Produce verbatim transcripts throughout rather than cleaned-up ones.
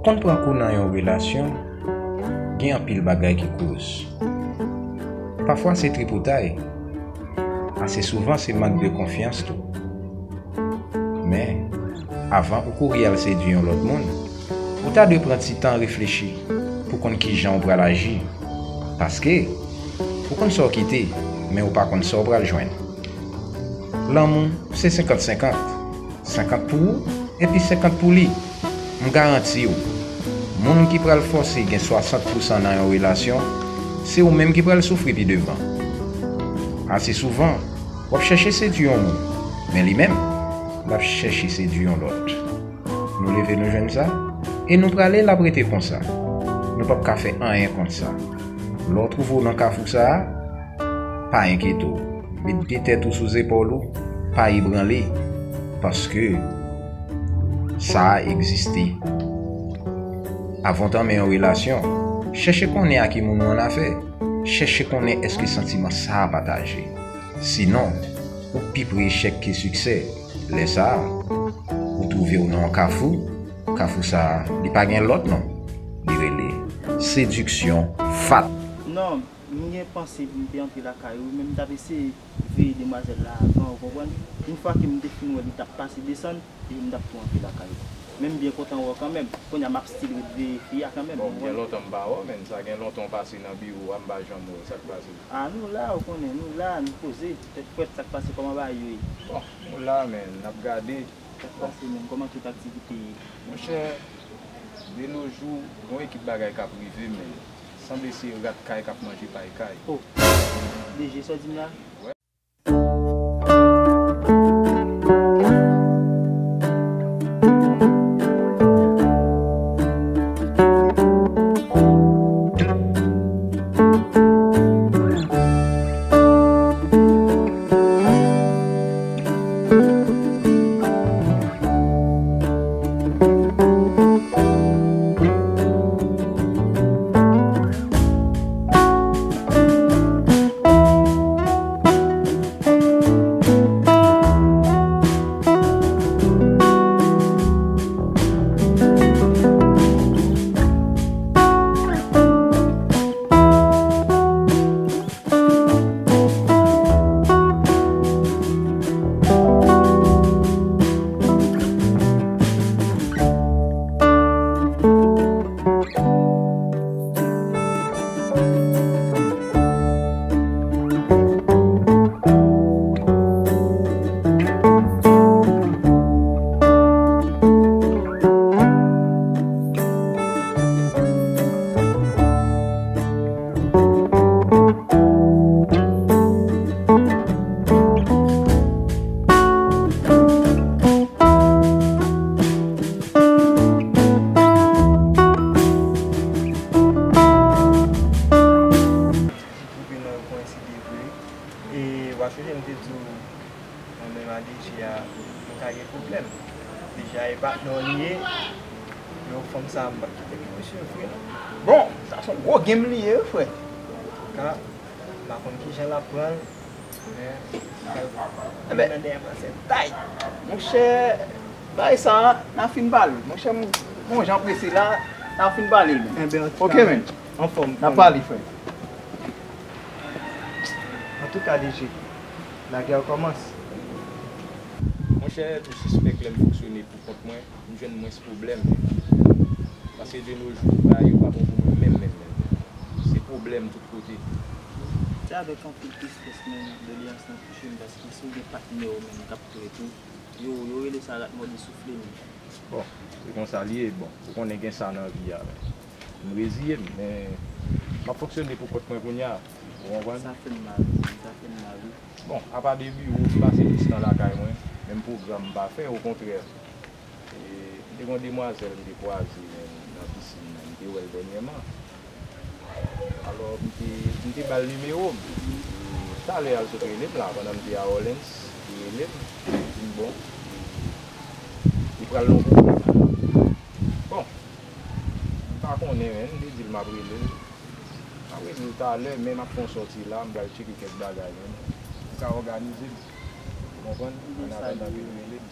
Konn pran kou nan yon relasyon, gen anpil bagay ki koz. Pafwa se tripotay, ase souvan se mank de konfyans tou. Men, avan ou kouri al sedui yon lòt moun, ou ta dwe pran ti tan reflechi pou konn kijan ou pral aji. Paske, ou konn sa w kite, men ou pa konn sa w pral jwenn. Lanmou, se senkant senkant. Senkant pou ou, epi senkant pou li. M garanti w, moun ki pral fòse gen swasant pousan nan yon relasyon, se ou menm ki pral soufri pi devan. Ase souvan, w ap chèche sedui yon moun, men li menm, l ap chèche sedui yon lòt. Nou leve nou jwenn sa, e nou prale l ap rete konsa. Nou p ap ka fè anyen kont sa. Lè w twouve w nan kafou sa a, pa enkyete w. Met de tèt ou sou zepòl ou, pa ebranle, paske sa a egziste. Avan w tanmen yon relasyon, chèche konnen a ki moun ou annafè. Chèche konnen èske santiman sa a pataje. Sinon, ou pi pre echèk ke siksè. Lè sa a, ou twouve w nan yon kafou. Kafou sa a, li pa gen lòt non. Li rele sediksyon fat. Non, m gen panse pou m te antre lakay ou, men m t ap eseye veye demwazèl la avan, ou konprann? Yon fwa ke m te fin wè li t ap pase desann, epi m t ap tou antre lakay ou. Men m byen kontan wè w kanmenm. Kounye a m ap still ret veye fi a kanmenm, ou konprann? Bon, m gen lontan m pa wè w, men sa gen lontan w pase nan biwo a, m pa janm wè w. Sa k pase? A, nou la, ou konnen, nou la, nou poze. Tèt frèt, sa k pase, kòman bagay yo ye? Bon, nou la, men, n ap gade. Sa k pase menm? Kòman tout aktivite ye? Monchè, de nos jours, gen yon ekip bagay k ap rive, men sanble se rat kay k ap manje pay kay. Oh, D J, sa w di m la? Wè. Twouve non yo koyenside vre. E w ap sonje m te di w, mwen menm a D J a, nou ka gen pwoblèm. D J a e patnè w li ye. Yo, fanm sa a, m p ap kite pou misye vre non. Bon, sa se yon gwo game li ye wi, frè. Ka, m pa konn kijan l ap pran l, men, ebyen, nan dèyè pase tay. Monchè, bagay sa a, n a fin pale l. Monchè, m, bon, jan prese la, n a fin pale l, men. Ebyen, antouka, ok, men. Anfòm, n a pale, frè. Antouka, D J, lagè kòmanse. Monchè, m sispèk lè m fonksyone pou kont mwen, m jwenn mwens pwoblèm. Paske de nos jours, bagay yo pa bon pou mwen menm, menm, menm. Se pwoblèm tout kote. Se avèk anpil tristès menm doleyans lan touche m, paske si w gen patnè w menm k ap prè tou, yo, yo rele sa rat mòde soufle menm. Bon, se konsa li ye. Bon, ou konnen gen sa nan vi a, men. M reziye m, men m ap fonksyone pou kont mwen kounye a. Ou konprann? Sa fè m mal, wi, sa fè m mal, wi. Bon, apa de biwo, m pase plis tan lakay mwen, menm pwogram m pa fè, okontrè. E, m te gen yon demwazèl m te kwaze nan, nan pisin nan, m te wè l dènyèman. Alò, m te, m te ba l nimewo m. E, talè a, l sot rele m la, pandan m te a Orleans, li rele m, li di m, bon, li pral nan yon pwogram. Bon, m pa konnen, men, m te di l m ap rele l. M ap rele l talè, men m ap fè yon sòti la, m pral tcheke kèk bagay, men m ka òganize m. Ou konprann? Annatandan ke l rele m.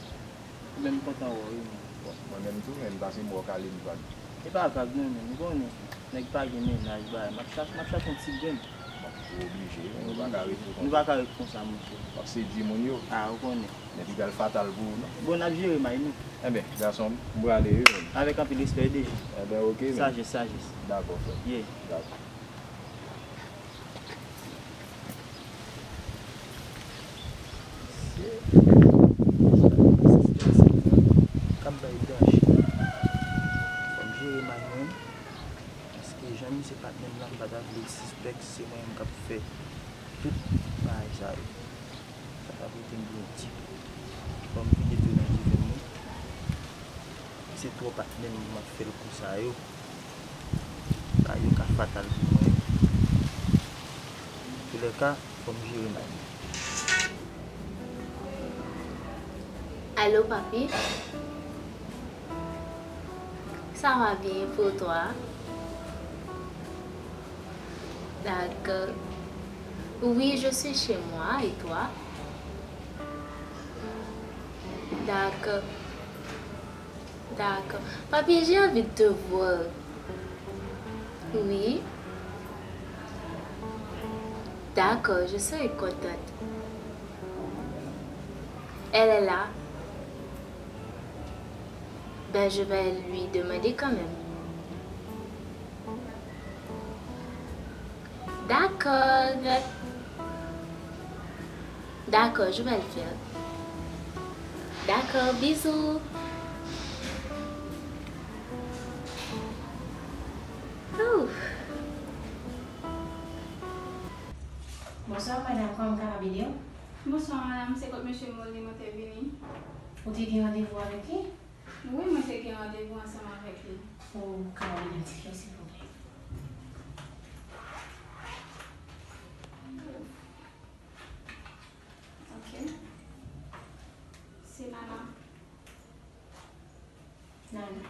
Ou menm kontan wè w, wi, men. Bon, mwen menm tou, men m pase m wè w kale m vag. E pa vag non, men ou konnen, nèg pa gen mennaj, bagay, m ap chache, m ap chache yon ti grenn. Bon, ou oblije, wi, nou pa ka ret tou konsa. Nou pa ka ret konsa, monchè. W ap sedui moun yo. A, ou konnen. Men piga l fatal pou ou, non. Bon, n ap jere may nou. Enben, gason m, m prale, wi, menm. Avèk anpil respè, D G. Enben, oke, men. Sajès, sajès. Dakò, frè m. Yeah. Dakò. Misye, sa, misye, k ap bay danse. Fò m jere may mwen, paske jan misye patnè m lan, m pa ta vle l sispèk se mwen menm k ap fè tout bagay sa yo. Sa t ap rete m byen di. Fò m vide tou nan diven mwen. Se twò patnè m m ap fè l kou sa yo. Ka yo ka fatal pou mwen. Antoulèka, fò m jere may mwen. Allô, papi? Ça va bien pour toi? D'accord. Oui, je suis chez moi. Et toi? D'accord. D'accord. Papi, j'ai envie de te voir. Oui. D'accord, je serai contente. Elle est là. Ben, je vais lui demander quand même. D'accord. D'accord, je vais le faire. D'accord, bisous. Ouf. Bonswa, madanm, kòman m kapab ede w? Bonswa, madanm, se kot mesye Molly mwen te vini? Ou te gen randevou avèk li? Wi, mwen te gen randevou ansanm avèk li. Ou kapab idantifye w, silvouplè? Ok. Se Nana. Nana.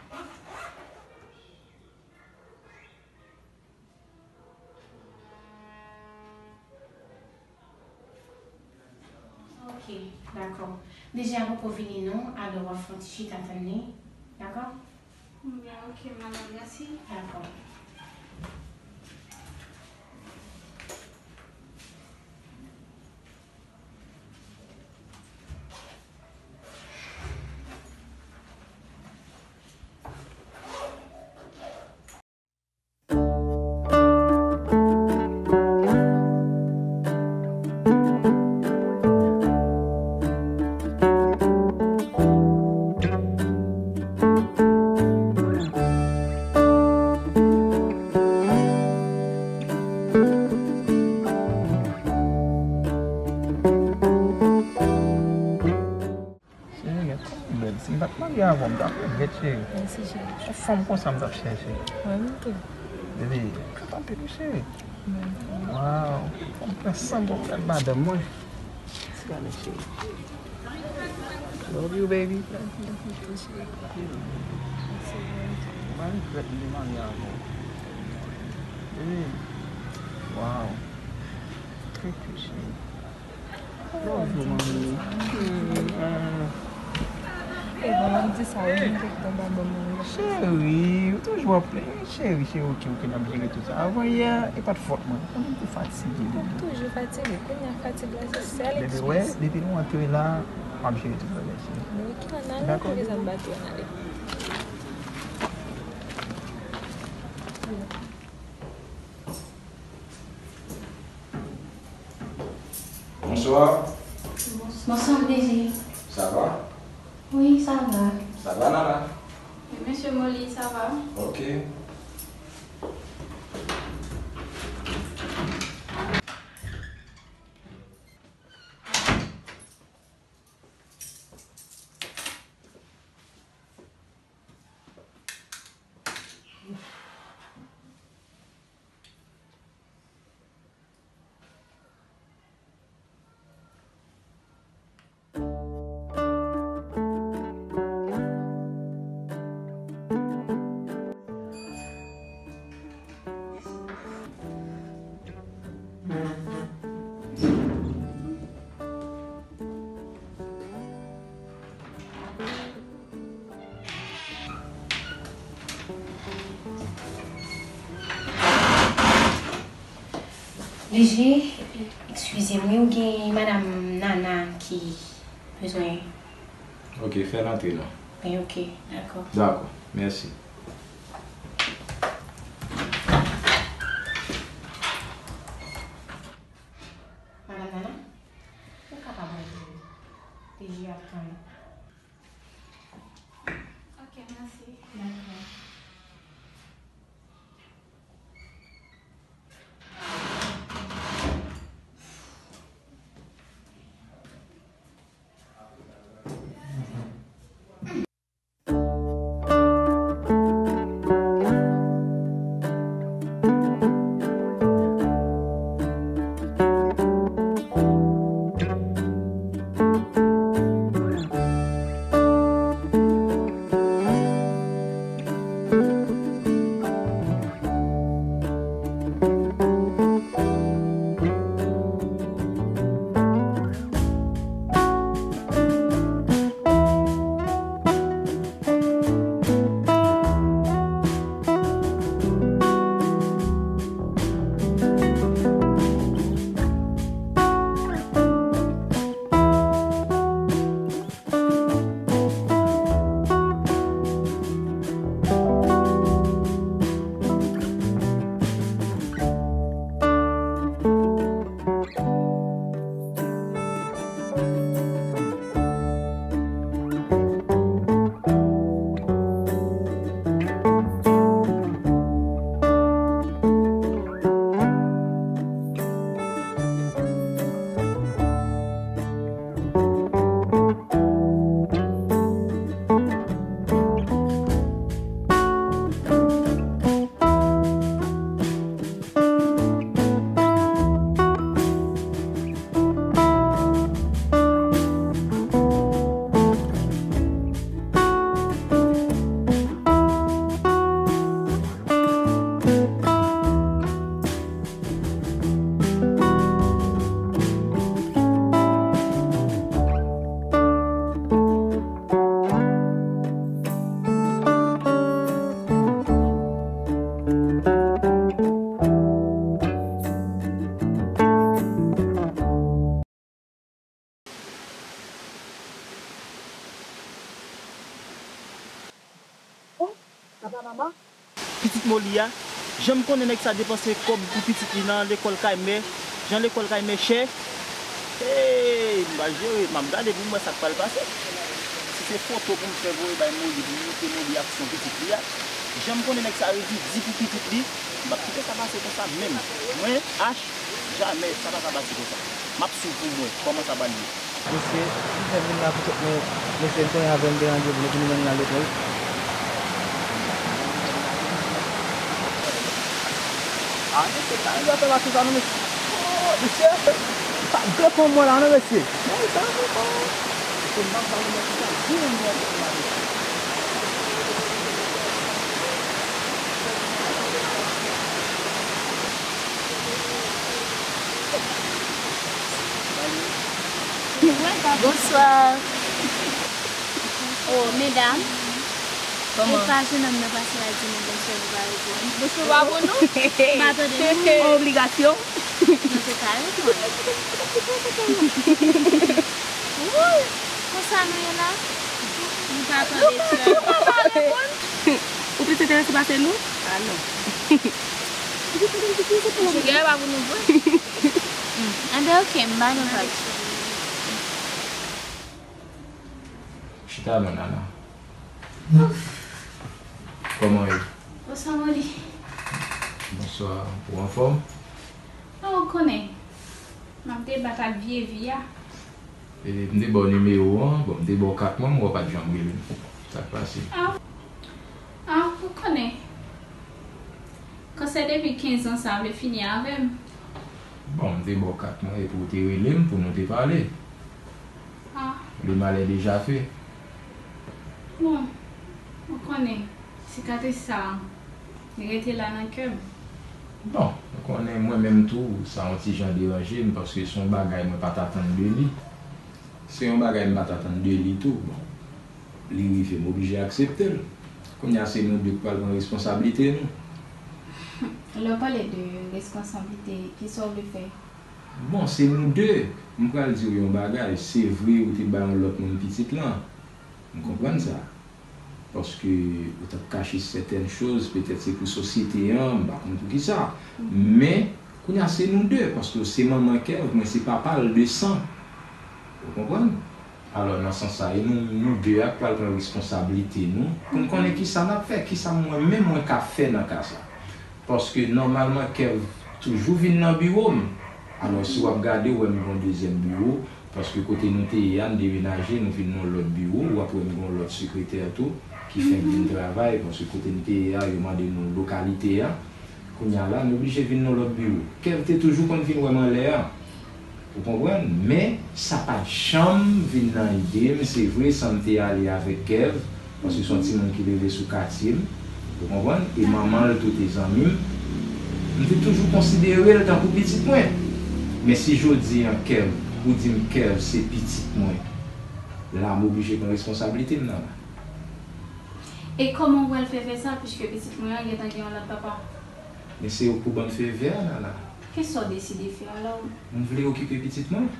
Ok, dakò. D G a poko vini non, alò w ap fè yon ti chita tann li, dakò? Bon, ok, madanm, mèsi. Dakò. Cheri, gad kòman w bèl. Si m pa t marye avè w, m t ap regrèt, cheri. Mèsi, cheri. Se yon fanm konsa m t ap chèche. Mwen menm tou. Bebe, ou cute anpil, wi, cheri. Mwen menm tou. Wow. Fò m pran san m pou m gad madanm mwen. Ti gade, cheri. Love you, baby. Love you too, cheri. Mèsi, mwen tou. M pa regrèt m te marye avè w. Bebe. Wow. Thank you, cheri. Bonjou, manmi. Hmm. E bon, m ap di sa, wi, m te tonbe ban mwen. Cheri, ou toujou ap plenyen. Cheri, cheri, ok, ok, n ap jere tout sa. Avan yè, e pa t fòt mwen. Mwen menm te fatige, bebe. Ou toujou fatige. Kounye a, fatig la, se sèl ekskiz. Bebe, wè, depi nou antre la, m ap jere tout bagay, cheri. Bon, ok, ann ale, dakò, pou vizan bato, ann ale. Bonswa. Bonswa, D G. Sa va? Wi, sa va. Sa va, Nana? E mesye Molly, sa va? Ok. D G, eskize m, wi, ou gen madanm Nana ki bezwen. Ok, fè l antre non. Wi, ok, dakò. Dakò, mèsi. Madanm Nana, ou kapab antre. D G ap tann ou. Ok, mèsi. Dakò. Oh, papa, mama. Pitit Moli a, jan m konnen nèg sa depanse kòb pou pitit li nan lekòl kay mè, jan lekòl kay mè chè. Hey, m pa jere, m ap gade pou m wè sa k pral pase. Si se foto pou m fè voye bay Moli pou m montre Moli aksyon pitit li a, jan m konnen nèg sa redi di pou pitit li, m p ap kite sa pase konsa menm. Mwen, H, jamè, sa pa ka pase konsa. M ap swiv pou m wè kòman sa pral ye. Mesye, ki fè m vin la pou sot mwen, mesye, m konnen avè m gen randevou, nou vin nan lekòl. Ah, mesye, pa gen dwa fè pase sa non, mesye. Oh, mesye, pa gen pran mwen la non, mesye. Bon, sa, bon, bon. Mesye, m pa pale mwen konsa, di mwen mwen la, mesye. Bonswa. Oh, medam. Kòman? E pa jenòm nan pase la di nou bonswa, nou pa reponn. Bonswa pa pou nou. M pa tande nou. An obligasyon. Nou te ka reponn. Wouy, konsa nou ye la? Nou pa tande sè. Nou pa reponn. Ou plis enterese pase nou? Ah non. Sou gè pa pou nou jwe. Enben, ok, m ba nou vag. Chita non, Nana. Kòman w ye? Bonswa, Moli. Bonswa, ou anfòm? Ah, ou konnen. M ap debat ak vye vi a. E, m te ba w nimewo an, bon, m te ba w kat mwen, men w pa t janm rele m. Sa k pase? Ah, ah, ou konnen. Kòm se depi kenz an sa vle fini avè m. Bon, m te ba w kat mwen epi w te rele m pou nou te pale. Ah. Le mal est déjà fait. Bon, ou konnen, sikatris sa, li rete la nan kè m. Bon, ou konnen mwen menm tou, sa yon ti jan deranje m, paske se yon bagay mwen pa t atann de li. Se yon bagay m pa t atann de li tou. Bon, li rive, m oblije aksepte l. Kounye a, se nou de k pral pran responsablite nou. Lè w pale de responsablite, kisa w vle fè? Bon, se nou de. M pral di w yon bagay. Se vre, ou te ba yon lòt moun pitit lan. M konprann sa. Paske ou t ap kache sètèn choz, petèt se pou sosyete an, m pa konn poukisa. Men, kounye a se nou de, paske w se manman Kev, mwen se papa l de san. Ou konprann? Alò, nan sans sa, e nou, nou de a k pral pran responsablite nou, pou n konnen kisa n ap fè, kisa mwen menm mwen ka fè nan ka sa. Paske nòmalman, Kev toujou vin nan biwo m. Alò, si w ap gade, w wè m gen yon dezyèm biwo, paske kote nou te ye a, n demenaje, nou vin nan yon lòt biwo, w ap wè m gen yon lòt sekretè tou, ki fenk vin travay, paske kote n te ye a, yo mande nou lokalite a. Kounye a la, n oblije vin nan lòt biwo. Kev te toujou konn vin wè m anlè a. Ou konprann? Men, sa pa t janm vin nan ide m, se vre, san m te ale avèk Kev, paske se yon timoun ki leve sou katye m. Ou konprann? E manman l tou te zanmi m. M te toujou konsidere l tankou pitit mwen. Men si jodi a, Kev, ou di m Kev se pitit mwen, la m oblije pran responsablite m nan la. E kòman w pral fè fè sa, piske pitit mwen an gentan gen yon lòt papa? Men se ou k pou ban m fè vè a, Nana. Kisa w deside fè alò? M vle okipe pitit mwen.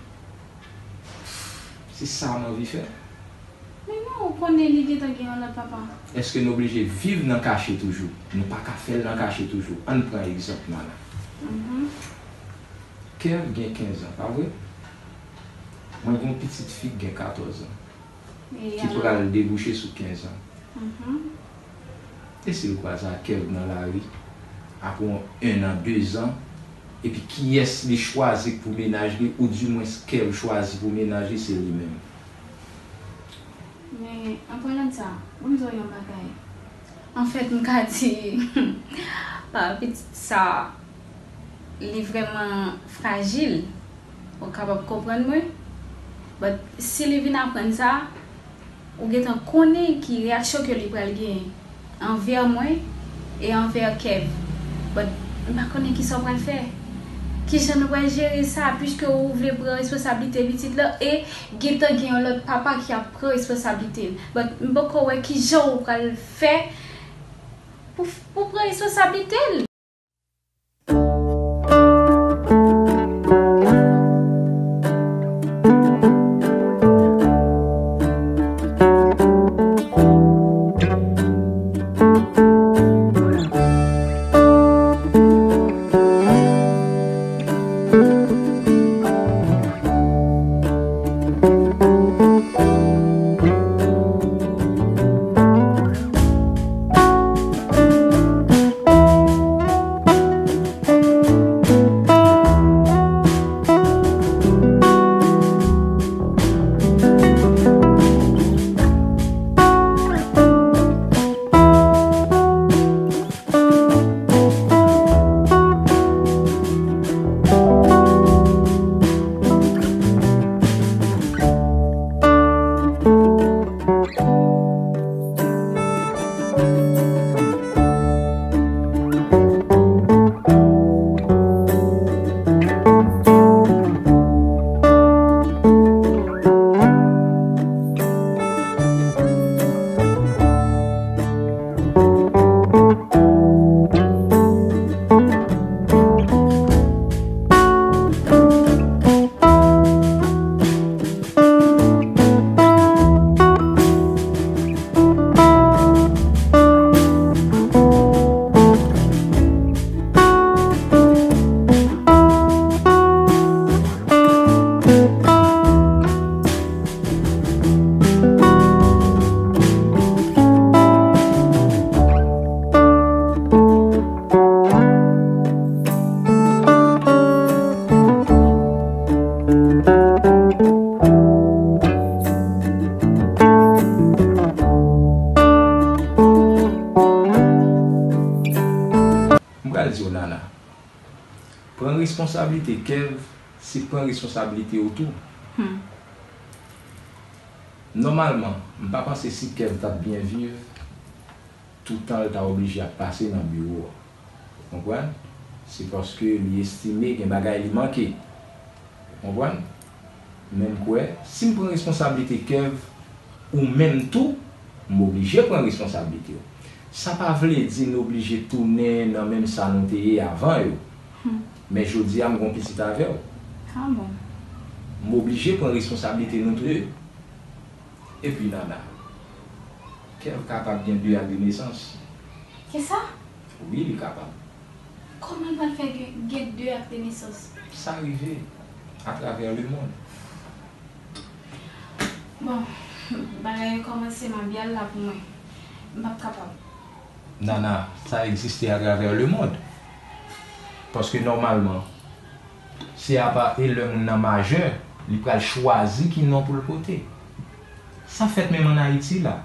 Se sa m anvi fè. Men non, ou konnen li gentan gen yon lòt papa. Èske n oblije viv nan kache toujou? Nou pa ka fè l nan kache toujou. Ann pran egzanp, Nana. Mhm. Kev gen kenz an, pa vre? Mwen gen yon pitit fi ki gen katòz an, ki pral debouche sou kenz an. Mhm. E si l kwaze ak Kev nan lari, apre yon, en an, de zan, epi kiyès li chwazi pou mennaj li, oudimwens Kev chwazi pou mennaj li, se li menm. Men, an palan de sa, ban m di w yon bagay. Anfèt, m ka di, ah, pitit sa, li vrèman frajil. Ou kapab konprann mwen? But si li vin aprann sa, ou gentan konnen ki reyaksyon ke li pral genyen anvè mwen e anvè Kev. But m pa konnen kisa w pral fè. Kijan nou pral jere sa, piske ou vle pran responsablite pitit lan e gentan gen yon lòt papa ki ap pran responsablite l. But m poko wè kijan ou pral fè pou, pou pran responsablite l. M pral di w, Nana, pran responsablite Kev, se pran responsablite w tou. Hmm. Nòmalman, m pa panse si Kev t ap byen viv, tout tan l ta oblije ap pase nan biwo a. Ou konprann? Se paske li estime gen bagay li manke. Ou konprann? Men m kwè, si m pran responsablite Kev, ou menm tou, m oblije pran responsablite w. Sa pa vle di n oblije tounen nan menm sa nou te ye avan yo. Men jodi a, m gen yon pitit avè w. M oblije pran responsablite nou tou de. Epi, Nana, Kev kapab gen de ak de nesans. Kisa? Wi, li kapab. Kòman l pral fè gen, gen de ak de nesans? Sa rive atravè lemonn. Bon, bagay yo kòmanse mal, m ap la pou mwen. M p ap kapab. Nana, sa egziste atravè lemonn. Paske nòmalman, se apa e lè moun nan majè, li pral chwazi ki non pou l pote. Sa fèt menm ann Ayiti la.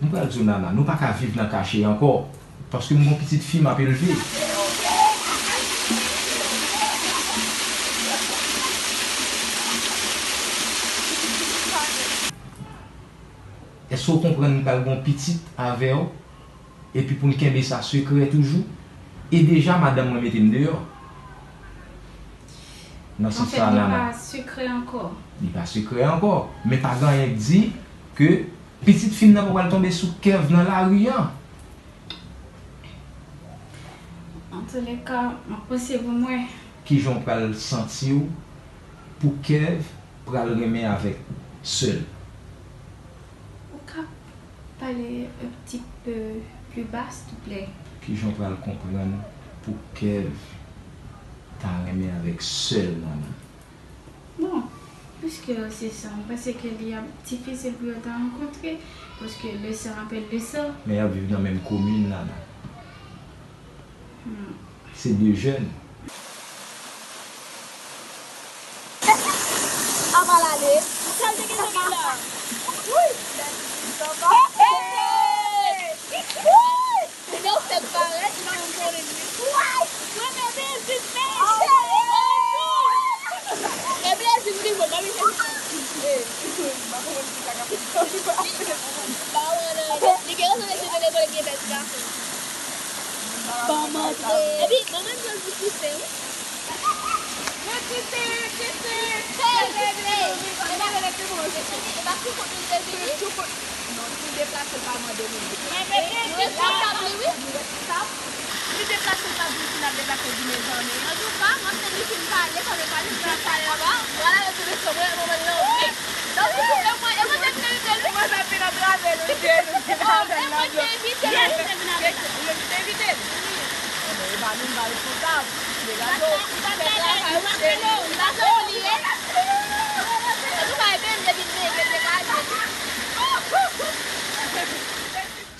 M pral di w, Nana, nou pa ka viv nan kache ankò, paske m gon pitit fi m ap elve. Èske w konprann m pral gon pitit avè w, epi pou n kenbe sa sekrè toujou? E deja, madanm mwen mete m deyò. Nan sans sa, Nana. Anfèt, li pa sekrè ankò. Li pa sekrè ankò. Men pa gen anyen k di ke pitit fi m nan pa pral tonbe sou Kev nan lari an. Antouleka, m ap panse pou mwen. Kijan w pral santi w pou Kev pral renmen avèk Sèl? Ou ka pale un petit peu plus bas, s'il te plaît? Kijan w pral konprann pou Kev ta renmen avèk Sèl, Nana? Bon, piske se sa, m panse ke li ap difisil pou yo ta rankontre, paske le sang appelle le sang. Men y ap viv nan menm komin, Nana. Hmm. Se de jèn. Aval ale. Sa l te gentan gen la. Wi. Wi. Depi w fèk parèt, li pa menm konnen li. Why? Mwen, bebe, vin men. E bebe, vin vin, mwen, mwen, mwen. Ba wè nan, li gen rezon de se vle vole gen bèl ti gason. Ban manti. Epi, manman m jwenn pou Justin, wi. Mwen Justin, Justin. Hey, Justin. E pa sou kont nou te vini? Sou kont. Non, si l deplase, l pa mande nou. Mwen bebe, nou responsab li, wi. Nou responsab. Li deplase, l pa di si l ap deplase di mezanmi. Antouka, mwen se li ki m pale, sa vle pale, si l ap pale anba, vwala, yo tounen sou mwen, mwen, mwen, non. Donk, e mwen, e mwen te vin envite l, wi. Mwen fè vin antrave l, wi. E mwen te envite l. Yes, mwen te vin avèk li. Yo te envite l. Wi. Enben, e pa nou, nou pa responsab. Degaje w. Fè travay ou, se li. Antouka, e byen, m te vin byen, m te vin byen.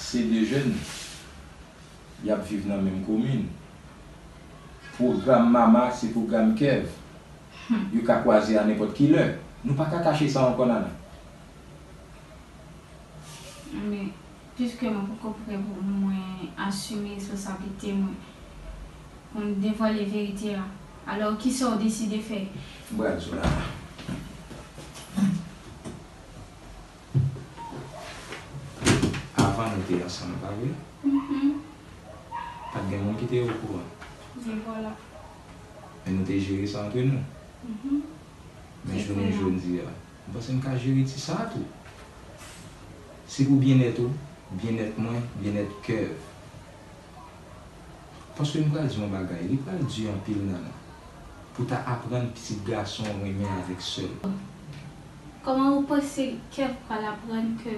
Se de jèn. Y ap viv nan menm komin. Pwogram Mama se pwogram Kev. Yo ka kwaze a nenpòt ki lè. Nou pa ka kache sa ankò, Nana. Men, piske mwen poko prè pou mwen asime responsablite mwen, pou m devwale verite a, alò, kisa w deside fè? M pral di w, Nana. Avan nou te ansanm, pa vre? Mhm. Pa t gen moun ki te okouran. E vwala. Men nou te jere sa antre nou. Mhm. Men jounen jodi a, m panse m ka jere ti sa a tou. Se pou byennèt ou, byennèt mwen, byennèt Kev. Paske m pral di yon bagay, li pral di anpil, Nana, pou ta aprann pitit gason w renmen avèk Sèl. Kòman ou panse Kev pral aprann ke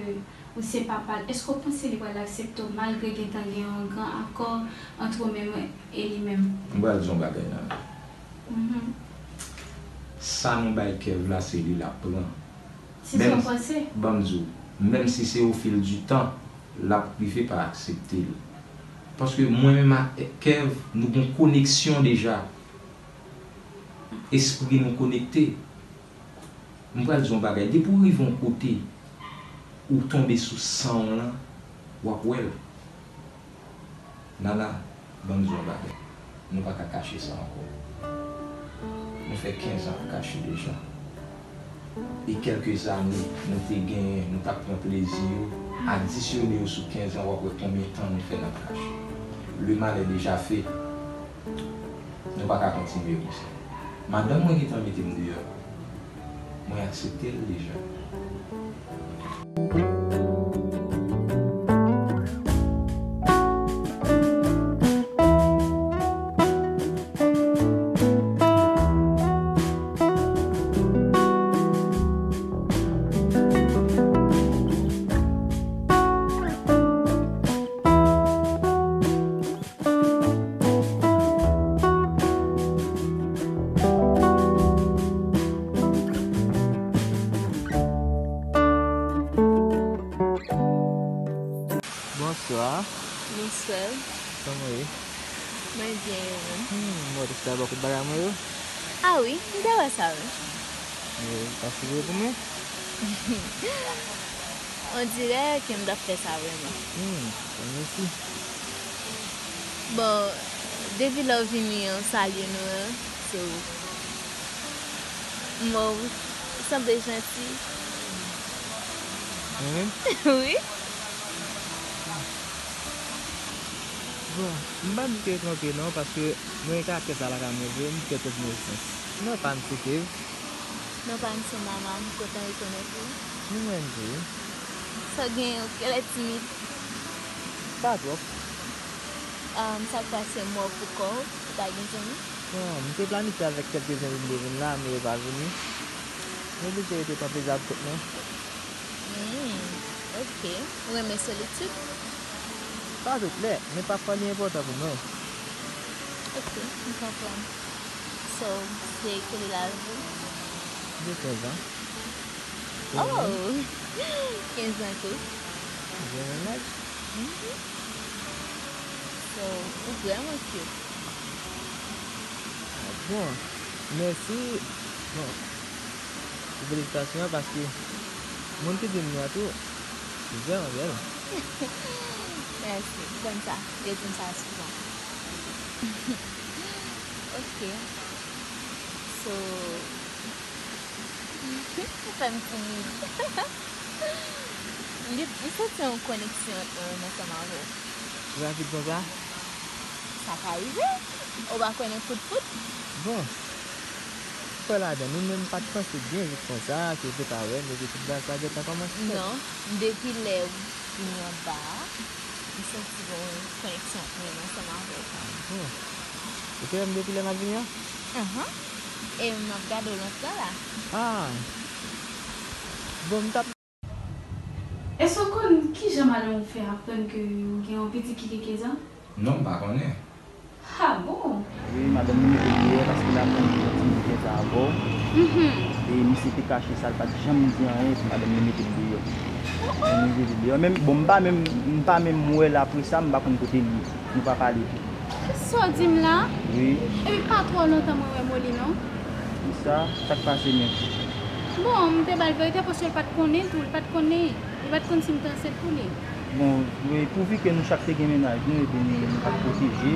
ou se papa l? Èske w panse li pral aksepte w malgre gentan gen yon gran akò ant ou menm e li menm? M pral di yon bagay, Nana. Mhm. Sa nou bay Kev la, se li l ap pran. Se sa w panse? Ban m di w, menm si se au fil du temps, l ap rive pa aksepte l. Paske mwen menm ak Kev, nou gen koneksyon deja. Espri nou konekte. M pral di yon bagay, depi w rive yon kote, ou tonbe sou san w lan, w ap wè l. Nana, ban m di w yon bagay. Nou pa ka kache sa ankò. Nou fè kenz an ap kache deja. E kèlke zane nou te genyen, nou t ap pran plezi yo, adisyone yo sou kenz an, w ap wè konbyen tan nou fè n ap kache. Le mal est déjà fait. Nou pa ka kontinye konsa. Madanm mwen gentan mete m deyò. Mwen aksepte l deja. Hmm, mwen te chita bò kote bagay mwen yo. Ah wi, m te wè sa wi. E pa figure pou mwen? On dirait ke m t ap fè sa vrèman. Hmm, mwen osi. Bon, depi lè w vini an, w salye nou an, se ou. Bon, ou sanble janti. Mwen menm? Wi. Bon, m pa di ke twonpe non, paske mwen gen karaktè sa lakay mwen vre, m fè tèt mwen sans. Non pa m se Kev. Non pa m se Nana, m kontan rekonèt ou. Ni mwen tou. Sa w gen, ou genlè timid. Pa twòp. Sa k pase, mò pou kò w, ou pa gen zanmi? Bon, m te planifye avèk kèk zanmi m te vin la, men yo pa vini. M oblije rete kanpe zab kot mwen. Hmm, ok. Ou renmen solitid? Pa tout lè, men pafwa li enpòtan pou mwen. Ok, m konprann. So, se kèl laj ou? Gen kenz an. Oh! Kenz an tou? Gen menm laj. Mhm. So, ou vrèman cute. Ah, bon, mèsi. Bon, felisitasyon paske moun ki di m li an tou, li vrèman bèl. Mèsi, m konn sa. Yo di m sa souvan. Ok. So, ou fè m timid. M gen, m santi yon koneksyon ant mwen menm ansanm avè w. Rapid konsa? Sa ka rive. Ou pa kwè nan kout fout? Bon, kwè ladan. Mwen menm m pa t panse byen jis konsa, ke w te ka wè m, epi tout bagay sa gentan kòmanse fèt. Non, depi lè w vini anba a, m santi gen yon koneksyon ant mwen menm ansanm avè w. Bon. Ou te wè m depi lè m ap vini an? Ahan. E m ap gade w lontan la. Ah. Bon, m t ap Èske w konn kijan madanm ou fè aprann ke w gen yon pitit ki gen kenz an? Non, m pa konnen. Ha bon? Wi, madanm li mete l deyò paske l aprann gen yon timoun kenz an avè w. Mhm. E misye te kache sa, l pa t janm di anyen, epi madanm li mete l deyò. Oh, oh. Li mete l deyò. Menm, bon, m pa menm, m pa menm wè l apre sa, m pa konn kote l ye. Nou pa pale tou. Sa w di m la? Wi. Epi pa twò lontan mwen wè Moli non. Kisa? Sa k pase menm? Bon, m te ba l verite paske l pa t konnen tou, l pa t konnen. Li pa t konn si m te ansent pou li. Bon, wi, pouvi ke nou chak te gen mennaj nou, epi nou, nou pa t pwoteje,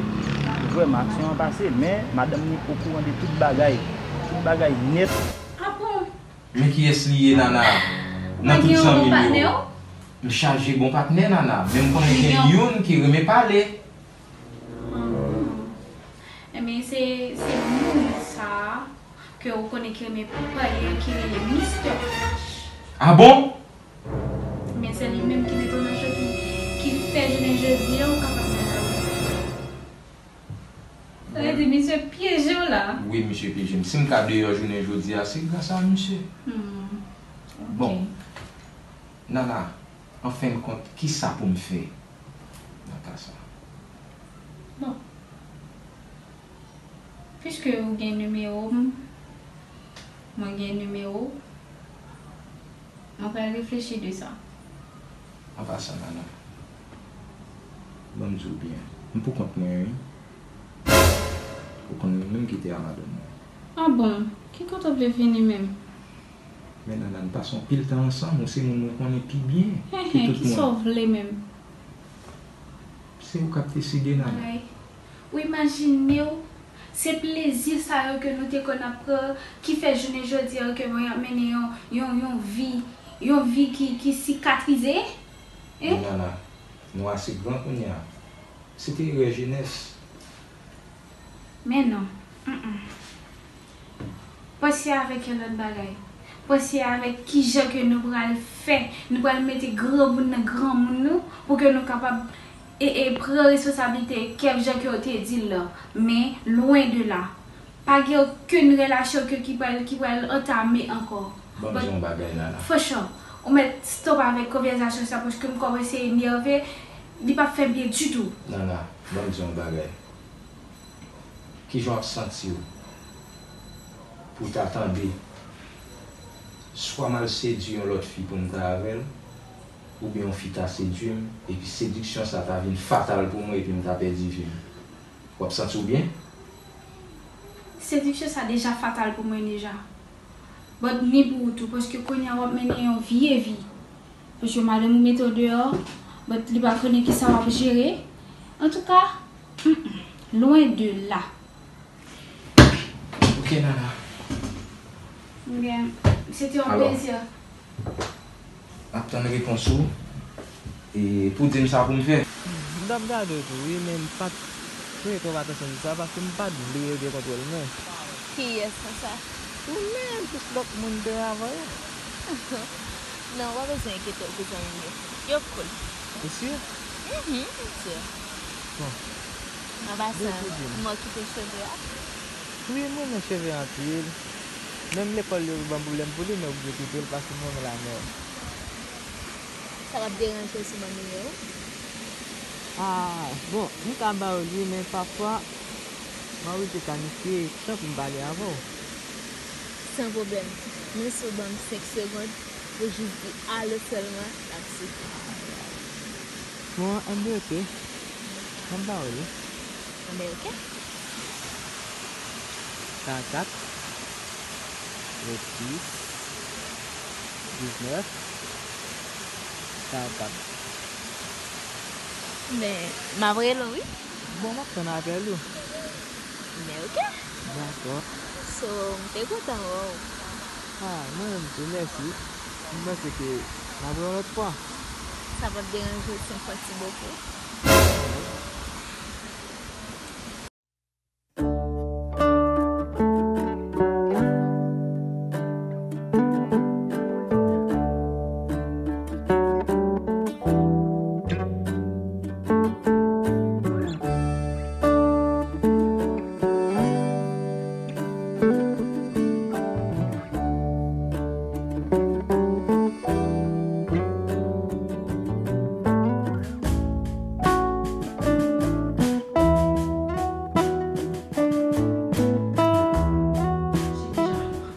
vrèman, aksyon an pase, men madanm ni okouran de tout bagay. Tout bagay nèt. Ah bon? Men kiyès li ye, Nana? Nan tout zanmi m yo, li chaje bon patnè, Nana. Men m konnen gen youn ki renmen pale. Ah bon? Enben, se, se moun sa a ke w konnen ki renmen pale an ki rele Mister Flash. Ah bon? Men se li menm ki mete w nan cho ki, ki fè jounen jodi a ou kapab nan lari. Sa vle di misye pyeje w la? Wi, misye pyeje m. Si m ka deyò jounen jodi a, se gras a misye. Hmm. Ok. Bon, Nana, an fen de kont, kisa pou m fè nan ka sa? Bon. Piske ou gen nimewo m, mwen gen nimewo w, mwen pral reflechi de sa. An pasan, Nana, ban m di w byen, m pou kont mwen, wi. Ou konn mwen menm kite a madanm mwen. Ah bon? Ki kote w vle vini menm? Men Nana, n pase anpil tan ansanm, ou se moun mwen konnen pi byen ke tout moun. Enhen, kisa w vle menm? Se ou k ap deside, Nana. Ay. Ou imajine w, se plezi sa yo ke nou te konn ap pran, ki fè jounen jodi a ke mwen ap mennen yon, yon, yon vi, yon vi ki, ki sikatrize? Hein? Men Nana, nou ase gran kounye a. Se te erè jenès. Men non. Mm, mm. Panse avèk yon lòt bagay. Panse avèk kijan ke nou pral fè, nou pral mete granmoun nan granmoun nou pou ke nou kapab e, e pran responsablite Kev jan ke w te di l lan. Men, lwen de la. Pa gen okenn relasyon ke ki pral, ki pral antame ankò. Ban m di yon bagay, Nana. Franchman, ou mèt stop avèk konvèsasyon sa paske m kòmanse enève, li p ap fè byen ditou. Nana, ban m di yon bagay. Kijan w ap santi w pou w ta tande swa m al sedui yon lòt fi pou m ta avè l, oubyen yon fi ta sedui m, epi sediksyon sa ta vin fatal pou mwen epi m ta pèdi vi m? W ap santi w byen? Sediksyon sa deja fatal pou mwen deja. But ni pou ou tou, paske kounye a w ap mennen yon vye vi. Paske madanm ou mete w deyò, but li pa konnen kisa w ap jere. Antouka, mm, mm, lwen de la. Ok, Nana. Ebyen, se te yon plezi. M ap tann repons ou, e pou w di m sa pou m fè. M t ap gade w tou, wi, men m pa t prete w atansyon sou sa, paske m pa t vle yo gen kontwòl mwen. Kiyès konsa? Ou menm, tout lòt moun te avan yo. Non, w pa bezwen enkyete w pou zanmi m yo. Yo cool. Ou si? Mhm, m si. Bon. An pasan, m wè w kite cheve a. Wi, m renmen cheve anpil. Menm lekòl yo ban m pwoblèm pou li, men oblije kite l paske m renmen lamè. Sa p ap deranje w si m ban nimewo w? Ah, bon, m ka ba w li, men pafwa, m anvi te kanifye tan pou m pale avè w. San pwoblèm. Men si w ban m senk segonn, ou jis di alo sèlman, l ap sifi. Bon, anben, ok. Ban m ba w li. Anben, ok. Karannkat, vennsis, diznèf, karannkat. Men, m ap rele w, wi. Bon, m ap tann apèl ou. Men, ok. Dakò. So, m te kontan wè w. Ah, mwen menm tou, mèsi. M panse ke n ap wè yon lòt fwa. Sa p ap deranje w si m fè yon ti bokou?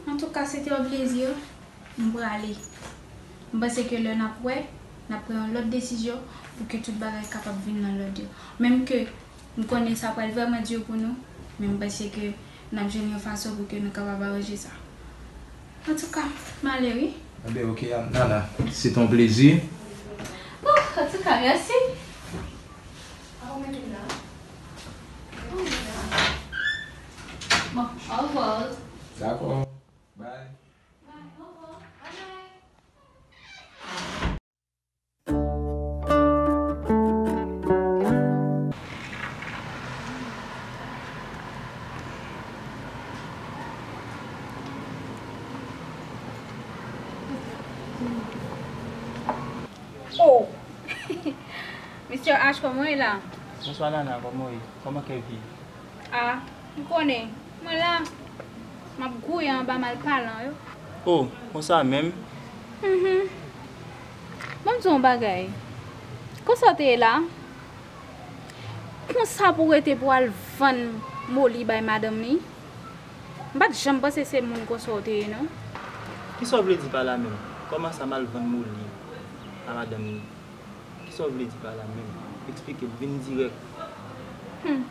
Antouka, se te yon plezi. M prale. M panse ke lè n ap wè, n ap pran yon lòt desizyon pou ke tout bagay kapab vin nan lòd yo. Menm ke m konnen sa pral vrèman di pou nou, men m panse ke n ap jwenn yon fason pou ke nou kapab aranje sa. Antouka, m ale wi. Enben, ok, Nana, se te yon plezi. Oh, antouka, mèsi. Bon, au revoir. Dakò. Bye. Oh! Mister H, kòman w ye la? Bonswa Nana, kòman w ye? Kòman Kevin? Ah, m konnen. Mwen la, m ap gouye anba malpalan yo. Oh, konsa menm? Mhm. Ban m di w yon bagay. Konsa w te ye la? Konsa pou w rete pou w al vann Moli bay madanm li? M pa t janm panse se moun konsa w te ye, non. Kisa w vle di pa la menm? Kòman sa m al vann Moli a madanm li? Kisa w vle di pa la menm? Eksplike m, vin dirèk. Hmm.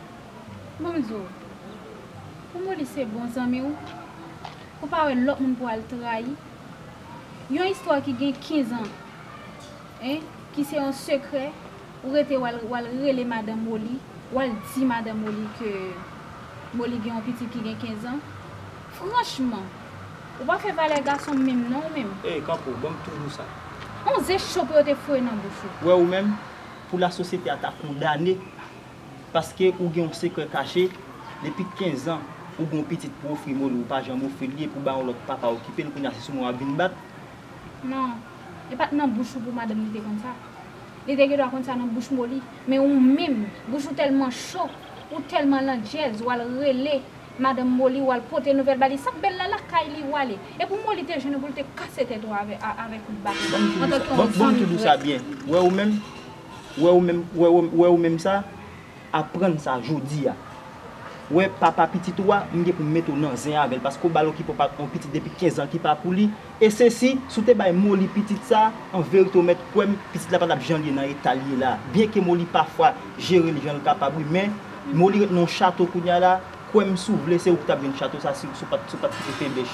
Ban m di w, pou Moli se bon zanmi w, ou pa wè lòt moun pou al trayi. Yon istwa ki gen kenz an, en, ki se yon sekrè, ou rete w al, w al rele madanm Moli, w al di madanm Moli ke Moli gen yon pitit ki gen kenz an. Franchman, ou pa fè valè gason menm non ou menm. Ey, kanpe w, ban m toujou sa. On ze cho pou yo te foure nan bouch ou. Wè ou menm, pou lasosyete a ta kondane, paske ou gen yon sekrè kache, depi kenz an, ou gen yon pitit pou ofri Moli, ou pa janm ofri l li, epi ou bay yon lòt papa okipe l, kounye a se sou mwen w ap vin bat. Non, e pa t nan bouch ou pou madanm li te konn sa. Li te gendwa konn sa nan bouch Moli. Men ou menm, bouch ou tèlman cho, ou tèlman landjèz, w al rele madanm Moli, w al pote nouvèl ba li. Sa k bèl la, lakay li w ale. E pou Moli te jwenn ou pou l te kase tèt ou avè, a, avèk kout baton. Antanke yon zanmi vrè. Ban m toujou sa byen. Wè ou menm, wè ou menm, wè ou, wè ou menm sa, aprann sa jodi a. Wè papa pitit ou a, m gen pou m mete w nan zen avè l, paske w ba l okipe yon pitit depi kenz an ki pa pou li. E sesi, si w te bay Moli pitit sa, an verite w mèt kwè m, pitit la pa t ap jan l ye nan eta l ye la. Byenke Moli pafwa jere l jan l kapab wi, men Moli ret nan yon chato kounye a la, kwè m si w vle se ou ki t ap jwenn chato sa si, si w pa t, si w pa t kite Febech.